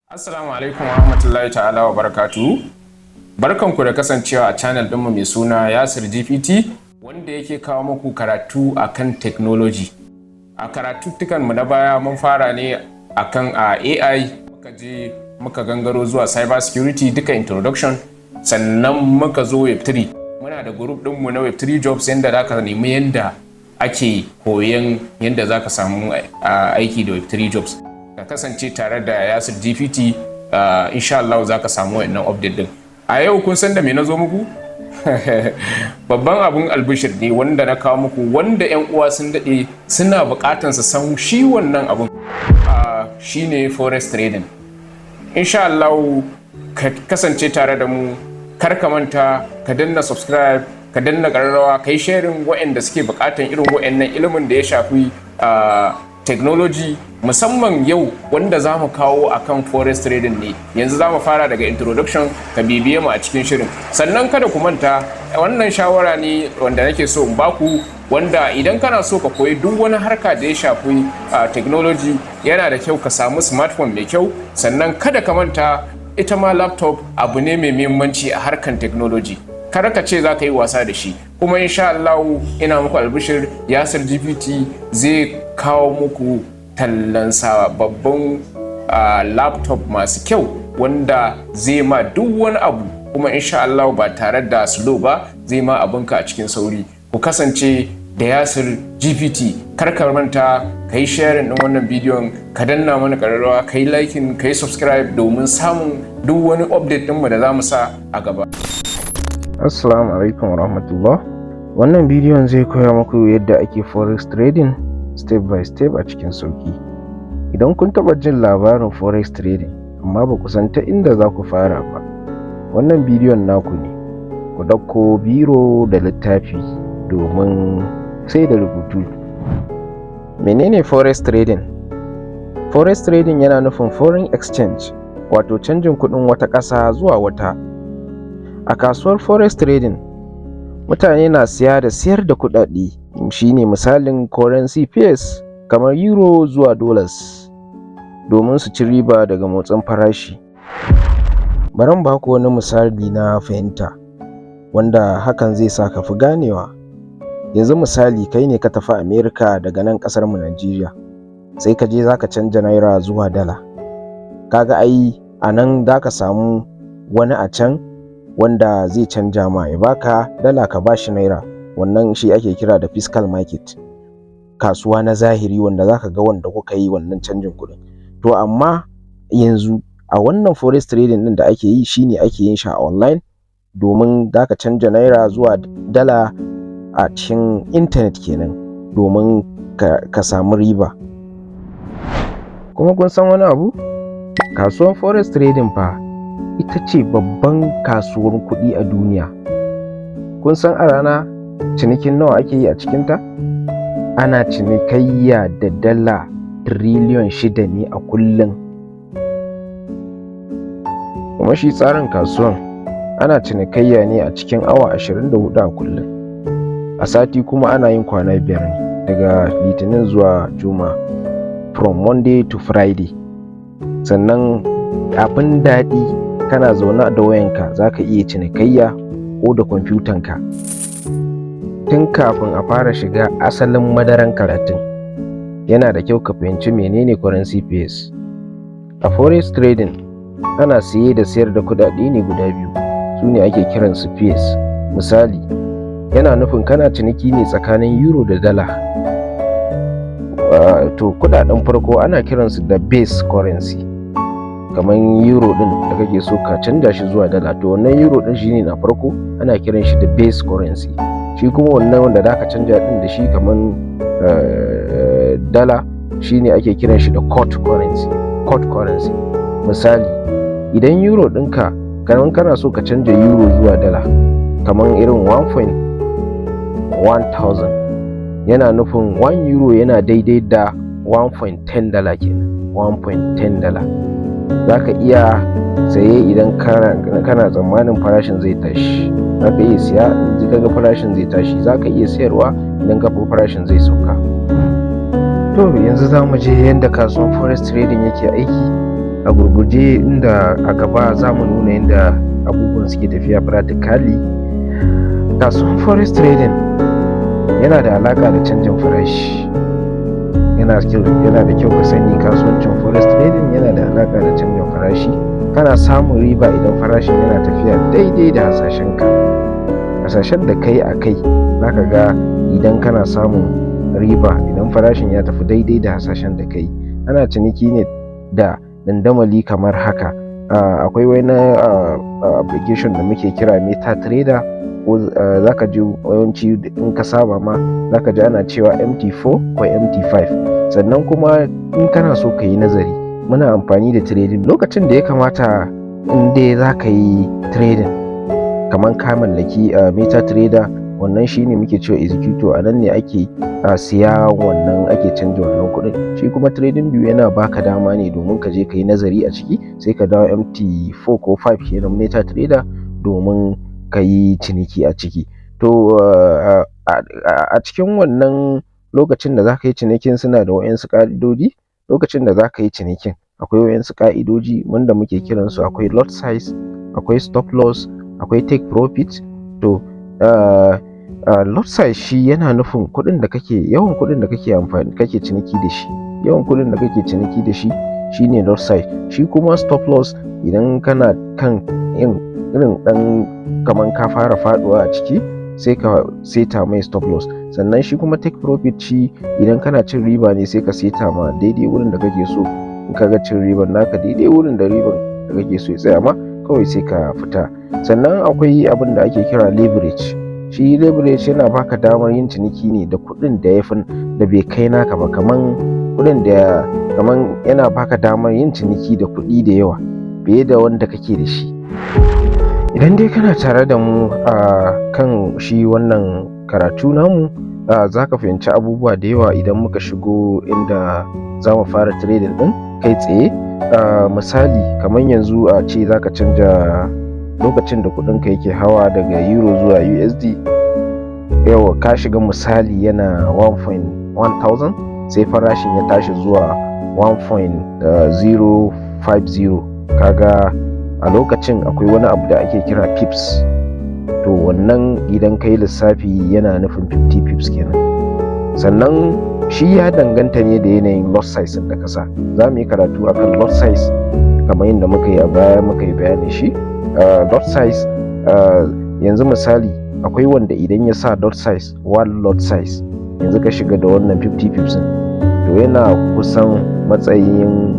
Assalamu alaikum wa rahmatullahi ta'ala wa barakatuhu. Barkanku da kasancewa a channel ɗinmu mai suna Yasir GPT, wanda yake kawo muku karatu akan technology. A karatuttukan mu na baya, mun fara ne akan a AI, muka je muka gangaro zuwa cyber security, duka introduction, sannan muka zo Web3. Muna da group ɗinmu na Web3 jobs, yanda za ka nemi yanda ake koyon yanda za ka samu aiki da Web3 jobs. Ka kasance tare da Yasir GPT, insha Allah za ka samu wannan update din. A yau kun san da me na zo muku? Babban abun albishir ne wanda na kawo muku, wanda 'yan uwa sun daɗe suna buƙatan su san shi. Wannan abun shine forex trading. Insha Allah ka kasance tare da mu. Kar ka manta ka danna subscribe, ka danna ƙararrawa, ka yi sharing waɗanda suke buƙatan irin waɗannan ilimin da ya shafi technology, musamman yau wanda za mu kawo akan forex trading ne. Yanzu za mu fara daga introduction. Ka bibiye mu a cikin shirin. Sannan kada ku manta, wannan shawara ne wanda nake so in baku, wanda idan kana so ka koyi duk wani harka da ya shafi technology, yana da kyau ka samu smartphone mai kyau. Sannan kada ka manta, ita ma laptop abu ne mai muhimmanci a harkan technology. Kar ka ce za ka yi wasa da shi. Kuma insha Allah ina muku albishir, Yasir GPT zai kawo muku tallan sababbin laptop masu kyau wanda zai ma duk wani abu, kuma insha Allah ba tare da slow ba, zai ma abinka a cikin sauri. Ku kasance da Yasir GPT. Kar ka manta ka yi sharing din wannan bidiyon, ka danna mana kararrawa, ka yi liking, ka yi subscribe domin samun duk wani update ɗinmu da za mu sa a gaba. Assalamu alaikum warahmatullah. Wannan bidiyon zai koya muku yadda ake forex trading step by step a cikin sauki. Idan kun taɓa jin labarin forex trading amma ba ku san ta inda za ku fara ba, wannan bidiyon naku ne. Ku ɗauko biro da littafi domin sai da rubutu. Menene forex trading? Forex trading yana nufin foreign exchange, wato canjin kuɗin wata ƙasa zuwa wata. A kasuwar forex trading, mutane na siya da siyar da kuɗaɗe, shine misalin currency pairs kamar euro zuwa dollars, domin su ci riba daga motsin farashi. Bari in baku wani misali na fahimta wanda hakan zai sa ka fi ganewa. Yanzu misali, kai ne ka tafi America daga nan ƙasar mu Najeriya, sai ka je za ka canja naira zuwa dala. Ka ga ai a nan za ka samu wani a can wanda zai canja ma, ya baka dala, ka bashi naira. Wannan shi ake kira da physical market, kasuwa na zahiri wanda za ka ga wanda kuka yi wannan canjin kuɗin. To amma yanzu a wannan forex trading ɗin da ake yi, shine ake yin shi a online, domin za ka canja naira zuwa dala a cikin internet kenan domin ka samu riba. Kuma kun san wani abu? Kasuwar forex trading fa ita ce babban kasuwar kuɗi a duniya. Kun san a rana cinikin nawa ake yi a cikinta? Ana cinikayya da dala tiriliyan 6 ne a kullum. Kuma shi tsarin kasuwan, ana cinikayya ne a cikin awa 24 a kullum. A sati kuma ana yin kwana 5 ne, daga Litinin zuwa Juma'a, from Monday to Friday. Sannan abin daɗi, kana zaune da wayanka za ka iya cinikayya ko da kwamfutanka. Tun kafin a fara shiga asalin madaran karatun, yana da kyau ka fahimci menene currency pairs. A forex trading, ana siye da sayar da kuɗaɗe ne guda biyu, su ne ake kiransu pairs. Misali, yana nufin kana ciniki ne tsakanin euro da dala. To kuɗaɗen farko ana kiransu da base currency, kamar euro ɗin da kake so ka canja shi zuwa dala. To wannan euro ɗin shine na farko, ana kiran shi da base currency. Shi kuma wannan wanda zaka canja ɗin da shi, kamar dala, shine ake kiran shi da quote currency. Quote currency. Misali, idan euro ɗinka, kamar kana so ka canja euro zuwa dala, kamar irin 1.1 thousand, yana nufin 1 euro yana daidai da 1.10 dala kenan. 1.10 dala. Za ka iya saye idan kana tsammanin farashin zai tashi. Za ka iya siya in ka ga farashin zai tashi, za ka iya sayarwa idan ka ga farashin zai sauka. To yanzu za mu je yanda kasuwan forex trading yake aiki. A gurguje, inda a gaba za mu nuna yadda abubuwan suke tafiya practically. Kasuwan forex trading yana da alaƙa da canjin farashi. Yana da kyau ka sani, kasuwancin forex trading yana da alaƙa da canjin farashi. Kana samun riba idan farashin yana tafiya daidai da hasashenka, hasashen da kai a kai. Za ka ga idan kana samun riba idan farashin ya tafi daidai da hasashen da kai. Ana ciniki ne da dandamali kamar haka. Akwai wani application da muke kira MetaTrader, ko za ka ji yawanci in ka saba ma za ka ji ana cewa MT4 ko MT5. Sannan kuma in kana so ka yi nazari, muna amfani da trading. Lokacin da ya kamata in dai za ka yi trading, kamar ka mallaki MetaTrader, wannan shine muke cewa executor. A nan ne ake siya wannan, ake canja wannan kuɗin. Shi kuma Trading View yana baka dama ne domin ka je ka yi nazari a ciki, sai ka dawo MT4 ko 5 kenan, MetaTrader, domin ka yi ciniki a ciki. To, a cikin wannan lokacin da za ka yi cinikin, suna da waɗansu ƙa'idodi. Lokacin da za ka yi cinikin, akwai waɗansu ƙa'idoji wanda muke kiransu: akwai lot size, akwai stop loss, akwai take profit. To, lot size shi yana nufin kuɗin da kake, yawan kuɗin da kake amfani, kake ciniki da shi. Yawan kuɗin da kake ciniki da shi shine lot size. Shi kuma stop loss, idan kana kan yin irin ɗan kaman ka fara faɗuwa a ciki, sai ka seta mai stop loss. Sannan shi kuma take profit, shi idan kana cin riba ne, sai ka seta ma daidai wurin da kake so. In ka ga cin riban naka daidai wurin da riban da kake so ya tsaya ma, kawai sai ka fita. Sannan akwai abin da ake kira leverage. Shi leverage yana baka damar yin ciniki ne da kuɗin da ya fi da bai kai naka ba, kaman kuɗin da kaman yana baka damar yin ciniki da kuɗi da yawa fiye da wanda kake da shi. Idan dai kana tare da mu a kan shi wannan karatu namu, za ka fahimci abubuwa da yawa idan muka shigo inda za mu fara trading ɗin kai tsaye. Misali, kamar yanzu a ce za ka canja, lokacin da kuɗinka yake hawa daga euro zuwa USD, yauwa ka shiga, misali yana 1.1000, sai farashin ya tashi zuwa 1.050. Kaga a lokacin akwai wani abu da ake kira pips. To, wannan idan ka yi lissafi yana nufin 50 pips kenan. Sannan shi ya danganta ne da yanayin lot size da ka sa. Za mu yi karatu akan lot size kamar yadda muka yi a baya, muka yi bayanin shi lot size. Yanzu misali, akwai wanda idan ya sa lot size, one lot size, yanzu ka shiga da wannan 50 pips, to yana kusan matsayin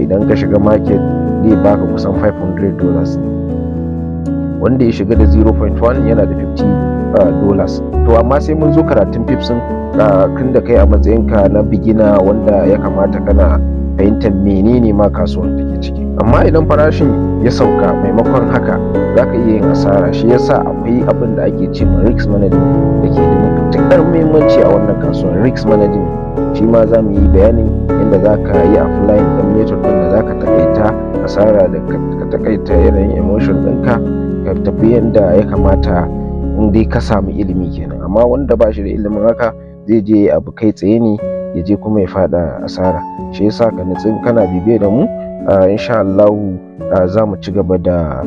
idan ka shiga market zai baka kusan $500. Wanda ya shiga da 0.1 yana da $50. To, amma sai mun zo karatun pips tun da kai a matsayinka na beginner, wanda ya kamata kana fahimtar menene ma kasuwar take ciki. Amma idan farashin ya sauka maimakon haka, za ka iya yin asara. Shi yasa akwai abin da ake ce ma risk management da ke da matuƙar muhimmanci a wannan kasuwar. Risk management shi ma za mu yi bayanin yadda za ka yi applying ɗin method ɗin da za ka taƙaita asara, da ka taƙaita yanayin emotion ɗinka, ka tafi yadda ya kamata, in dai ka samu ilimi kenan. Amma wanda ba shi da ilimin haka, zai je abu kai tsaye ne, ya je kuma ya faɗa asara. Shi yasa ka nutsu kana bibiye da mu. Insha Allahu za mu ci gaba da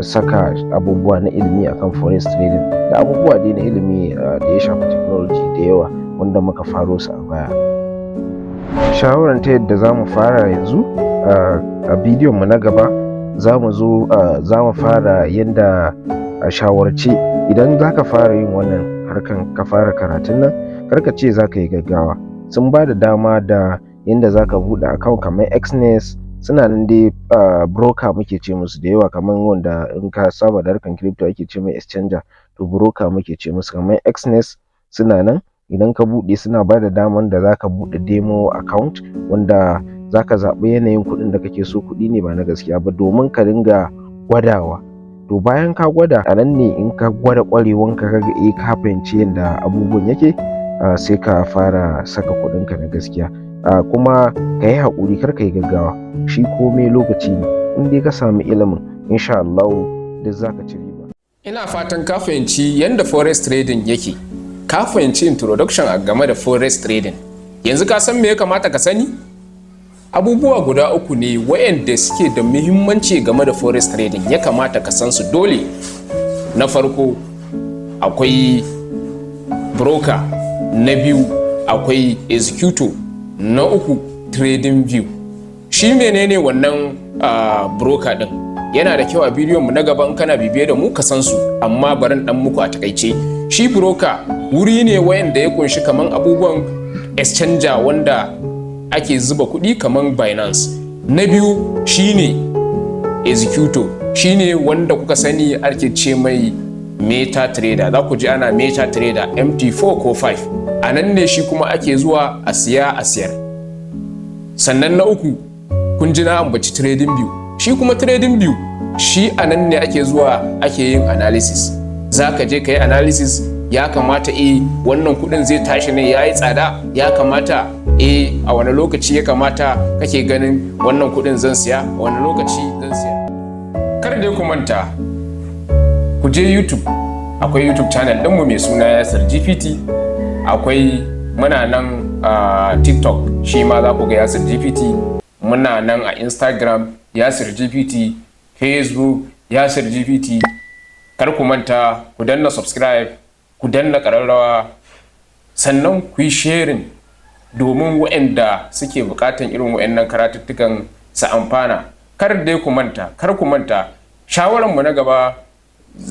saka abubuwa na ilimi akan forex trading da abubuwa dai na ilimi da ya shafi technology da yawa wanda muka faro su a baya. Shawarar ta yadda za mu fara yanzu, a bidiyon mu na gaba za mu zo za mu fara yadda a shawarce idan za ka fara yin wannan harkan, ka fara karatun nan, kar ka ce za ka yi gaggawa. Sun ba da dama da yanda za ka buɗe account kamar Exness, suna nan dai, broker muke ce musu da yawa, kamar wanda in ka saba da harkan crypto ake ce mai exchanger, to broker muke ce musu. Kamar Exness suna nan, idan ka buɗe suna ba da daman da za ka buɗe demo account, wanda za ka zaɓi yanayin kuɗin da kake so, kuɗi ne ba na gaskiya ba, domin ka dinga gwadawa. To, bayan ka gwada, a nan ne in ka gwada ƙwarewanka, ka ga eh, ka fahimci yadda abubuwan yake, sai ka fara saka kuɗinka na gaskiya. Kuma ka yi haƙuri, kar ka yi gaggawa. Shi komai lokaci ne. In dai ka sami ilimin, insha Allahu duk za ka ci riba. Ina fatan ka fahimci yadda forex trading yake, ka fahimci introduction a game da forex trading. Yanzu ka san me ya kamata ka sani. Abubuwa guda uku ne wayanda suke da muhimmanci game da forex trading, ya kamata ka san su dole. Na farko akwai broker, na biyu akwai executor, na uku Trading View. Shi menene wannan broker din? Yana da kyau a bidiyon mu na gaba, in kana bibiye da mu, ka san su, amma barin dan muku a takaice. Shi broker wuri ne wayanda ya kunshi kaman abubuwan exchanger wanda ake zuba kuɗi kaman Binance. Na biyu shine executor, shine wanda kuka sani ake ce mai MetaTrader. Za ku ji ana MetaTrader MT4 ko 5. A nan ne shi kuma ake zuwa a siya a siyar. Sannan na uku, kun ji na ambaci Trading View. Shi kuma Trading View, shi a nan ne ake zuwa ake yin analysis. Za ka je ka yi analysis, ya kamata wannan kudin zai tashi ne, ya yi tsada, ya kamata a wani lokaci ya kamata kake ganin wannan kudin zan siya, a wani lokaci zan siya. Kar dai ku manta, ku je YouTube, akwai YouTube channel ɗinmu mai suna Yasir GPT. Akwai, muna nan a TikTok, shi ma za ku ga Yasir GPT. Muna nan a Instagram, Yasir GPT, Facebook, Yasir GPT. Kar ku manta ku danna subscribe, ku danna ƙararrawa, sannan ku yi sharing domin waɗanda suke buƙatan irin waɗannan karatuttukan su amfana. Kar dai ku manta, kar ku manta, shawararmu na gaba,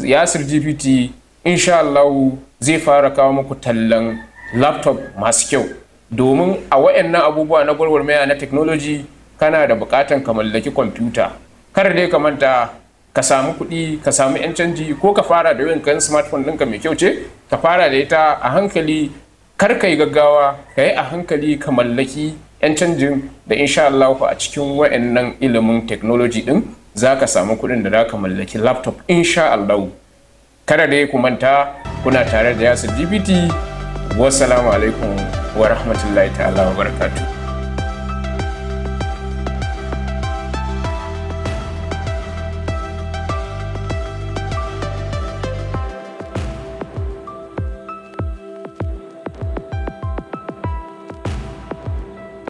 Yasir GPT insha Allah zai fara kawo muku tallan laptop masu kyau, domin a wayannan abubuwa na gwagwarmaya na technology kana da bukatan ka mallaki kwamfuta. Kar dai ka manta, ka samu kuɗi, ka samu 'yan canji, ko ka fara da yin kan smartphone ɗinka mai kyau ce, ka fara da ita a hankali. Kar ka yi gaggawa, ka yi a hankali, ka mallaki 'yan canjin da insha Allah a cikin wayannan ilimin technology ɗin za ka samu kuɗin da za ka mallaki laptop insha Allah. Kada dai ku manta, kuna tare da Yasir GPT. Wassalamu alaikum wa rahmatullahi ta'ala wa barakatuh.